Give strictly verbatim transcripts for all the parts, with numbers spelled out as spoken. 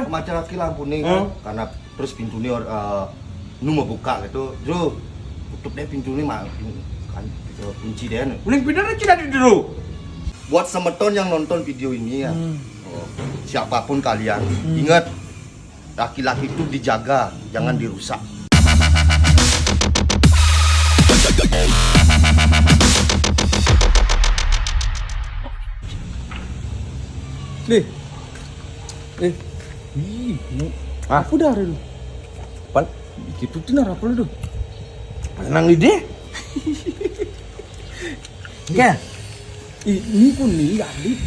Macam lagi lampu nih, karena terus pintu nih, eh, nu mau buka gitu, Jero, tutup deh pintu nih, ma-, kan, eh, kunci deh. Uling pindah aja dari dulu. Buat semeton yang nonton video ini ya, oh, siapapun kalian, ingat, laki-laki itu dijaga, jangan dirusak. Nih. Eh. Ih, mu-, apa dah lu? Pan, gitu tuh narap lu tuh. Nang ide? Ya. Ih, ini pun nih, Adit.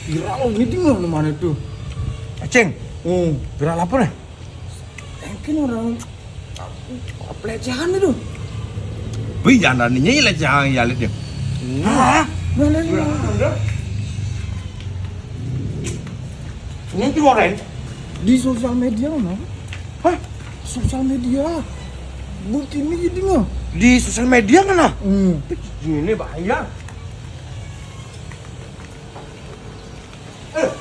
Viral ini tinggal di mana tuh? Aceng. Hmm. Viral apa nih? Mungkin orang pelecehan itu. Wih, jangan nanya pelecehan ya, lihat ya. Hah? Mana nih? Ini orang di sosial media mana? Hah? Sosial media. Bukti ini gitu nggak? Di sosial media mana? Hmm. Ini bahaya. Eh,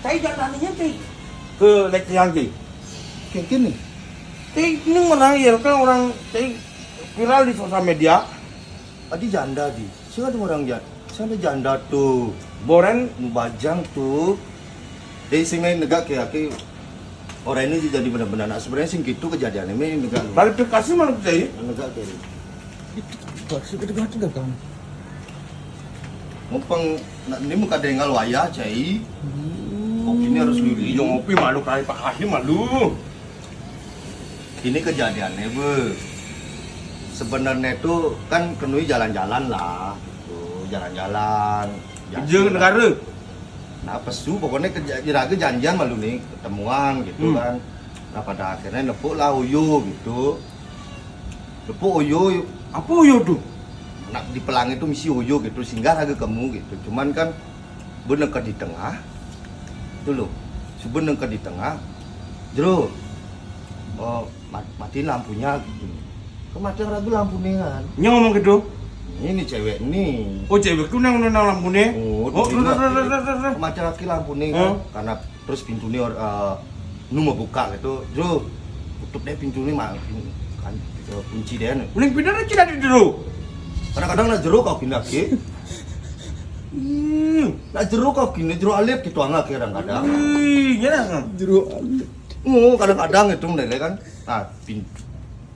saya jangan tanya, saya ke lecehan, saya. Kayak gini. Ini orang ya kan orang, saya viral di sosial media. Adi janda di. Sing ada orang janda. Sing ada janda tuh. Boren nu bajang tuh. Jadi sing main negak ke aki. Orang ini jadi benar-benar nak sebenarnya sing gitu kejadiannya main negak. Klarifikasi mana tuh, saya? Negak ke. Itu pasti kita ganti kan. Mumpung nak ini muka dengar wayah, cai. Kopi ini harus luri. Yang ngopi malu kali Pak Haji malu. Ini kejadiannya, Bu. Sebenarnya itu kan kenui jalan-jalan lah, gitu. Jalan-jalan. Kerja negara. Nah, pesu pokoknya kerja, iraga janjian malu nih, ketemuan gitu kan. Nah, pada akhirnya nepuk lah Oyo gitu. Nepuk Oyo, apa Oyo tuh? Nak di pelang itu misi Oyo gitu, singgah lagi kamu gitu. Cuman kan bener ke di tengah. Itu loh. Sebener ke di tengah. Jero. Oh, mat-, mati lampunya gitu. Kematian ragu lampu nih kan. Nya ngomong gitu. Ini cewek nih. Oh, cewek tuh nang nang lampu nih. Oh, oh, terus, terus, terus, terus. Kematian lagi lampu nih kan. Karena terus pintu nih, eh, nu mau buka gitu. Jero, tutup deh pintu nih, ma-, kan, eh, kunci deh. Uling pindah aja dari dulu. Kadang-kadang nak jero kau pindah ke. Hmm, nak jero kau kini jero alit gitu anak kadang-kadang. Ih, ya. Jero alit. Oh, kadang-kadang itu mulai kan. Nah, pintu,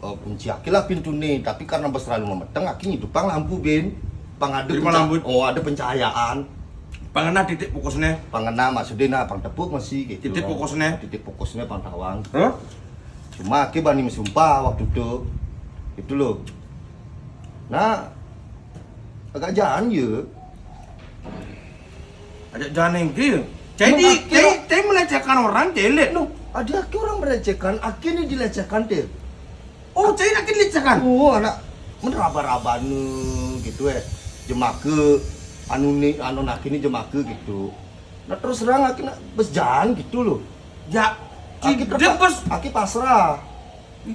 oh, kunci aki lah pintu nih, tapi karena bes terlalu memeteng, aki ngidupang lampu, Bin. Pang ada penca-, lampu. Oh, ada pencahayaan. Pangena titik fokusnya. Pangena maksudnya nah, pang tepuk masih gitu. Titik fokusnya. Titik fokusnya pang tawang. Hah? Cuma aki bani mesumpah waktu itu. Itu loh. Nah, agak jangan ya. Ada jangan yang gitu. Jadi, jadi, jadi melecehkan orang, jadi. Loh, ada aki orang melecehkan, aki ini dilecehkan, Tir. Oh, jadi aki dilecehkan? Oh, anak men raba-rabane gitu eh. Jemake anu ni, anu nak ini jemake gitu. Nah, terus terang aki nak bes jangan gitu loh. Ya, aki terpaksa, aki pasrah.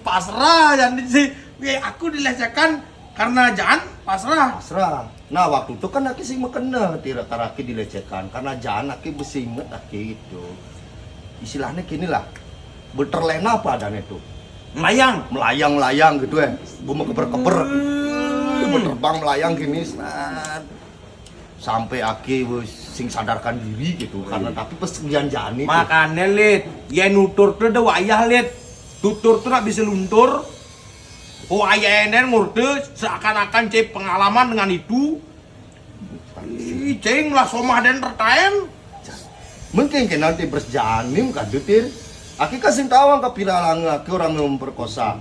Pasrah yang di si, ya, aku dilecehkan karena jangan pasrah. Pasrah. Nah, waktu itu kan aki sing mekena, tira karaki dilecehkan karena jangan aki besi inget aki itu. Istilahnya gini lah, beterlena apa adanya itu? Melayang. Melayang-layang gitu ya, gua mau keber-keber. Gua terbang melayang gini, set. Sampai aki wis sing sadarkan diri gitu, karena tapi pas jangan jani. Makanya, Lid, ya nutur tuh ada wayah, Lid. Tutur tuh nak bisa luntur. Oh, ayah enen ngurte seakan-akan cek pengalaman dengan itu. Ih, ceng lah somah dan retaen. Mungkin ke nanti berjanim kadutir. Aki kasih tahu angka piralange aki orang memperkosa.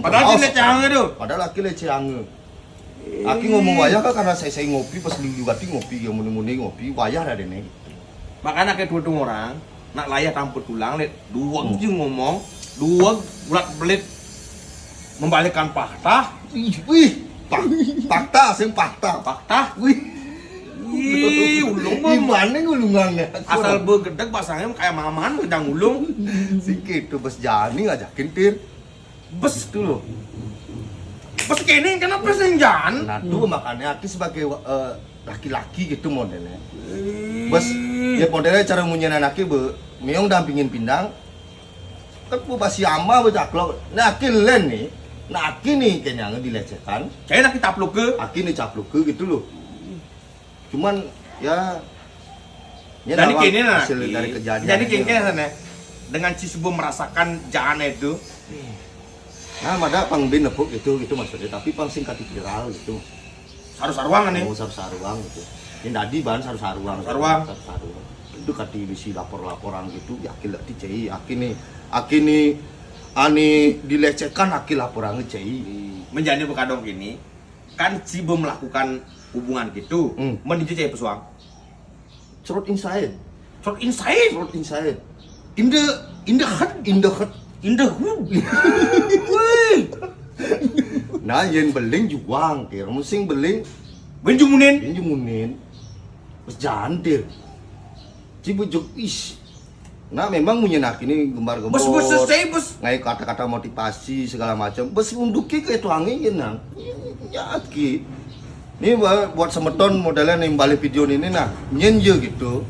Padahal dia lecehange tuh. Padahal aki lecehange. Aki ngomong wayah kan karena saya, saya ngopi pas lu juga ngopi ya muni-muni ngopi wayah dah dene. Makanya kayak dua orang nak layah tanpa tulang, Lid, dua aja ngomong, dua bulat belit membalikkan fakta. Wih, wih, pak, fakta, sing fakta. Fakta. Wih. Ih, ulung mah. Gimana ngulungannya? Asal begedek basangnya kayak maman kedang ulung. Sikit tuh bes jani ngajakin tir. Bes tuh loh. Bes kene kenapa sing jan? Nah, tuh makanya aku sebagai eh, Laki-laki gitu modelnya. Bes, ya modelnya cara munyian anaknya be, meong dampingin pindang. Kan bu pasti ama be caklok. Nah, aki len nih. Nah, aki nih kayaknya dilecehkan. Saya lagi tapluk ke. Aki nih capluk ke gitu loh. Cuman ya, ya Jadi lawak kini nah. hasil dari kejadian Jadi ini. kini nah. Dengan si Subo merasakan jana itu. Nah, ada pang bin nepuk gitu gitu maksudnya, tapi pang singkat viral gitu. Harus aruangan nih. Mau saru-saruang gitu. Yang tadi ban saru-saruang. Saruang. Saru-saruang. Itu kati bisi lapor-laporan gitu, yakin lah cai, yakin nih, yakin nih, ani dilecehkan, yakin laporannya cai. Menjadi bekadong kini. Kan si Subo melakukan hubungan gitu. Hmm. Menuju cai pesuang. Cerot inside. Short inside. Cerot inside. In the, in the head, in the head. In the hood. Wih. Nah, yang beling juang, kira musing beling, Benjumunin. ini jumunin. Bes jandir. Ci bujuk is. Nah, memang munyian aki ini gembar-gembor. Bes, bes, selesai, bes. Ngai kata-kata motivasi segala macam. Bes unduki ke itu angin nang. Ya aki. Ini buat, buat semeton modelnya nih balik video ini nah. Nyen je gitu.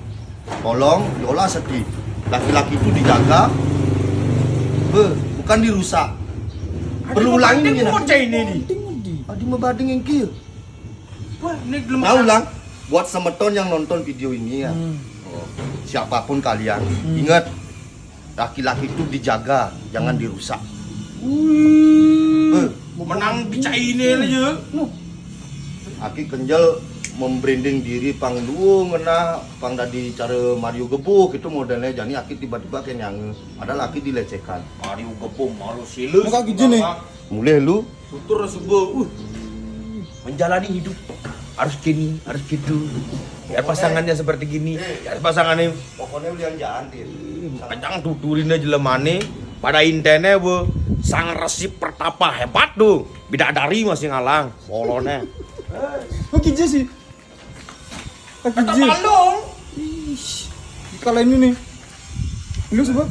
Tolong yola sedih. Laki-laki itu dijaga. Be, bukan dirusak. Berulang Ini ini nah. Bocah ini nih. Adi mebading engkir. Wah, ini belum. Nah, ulang. Buat semeton yang nonton video ini ya. Oh, siapapun kalian, ingat, laki-laki itu dijaga, jangan dirusak. Eh, Menang di China aja. Aki kenjel membranding diri pang duo ngena pang dari cara Mario Gebo gitu modelnya, jadi aki tiba-tiba kayak nyang, padahal aki dilecehkan. Mario Gebo, Mario Silus. Muka gigi nih. Mulai lu Tutur Subo. Uh. Menjalani hidup harus gini, harus gitu. Biar pasangannya seperti gini, biar pasangannya pokoknya ulian jangan Din. Kencang tuturin aja lemane. Pada intene bu sang resi pertapa hebat tuh. Bidadari masih ngalang. Bolone. Pakai je sih. Pakai Kata je. Palung. Kalau ini nih. Lu sebab.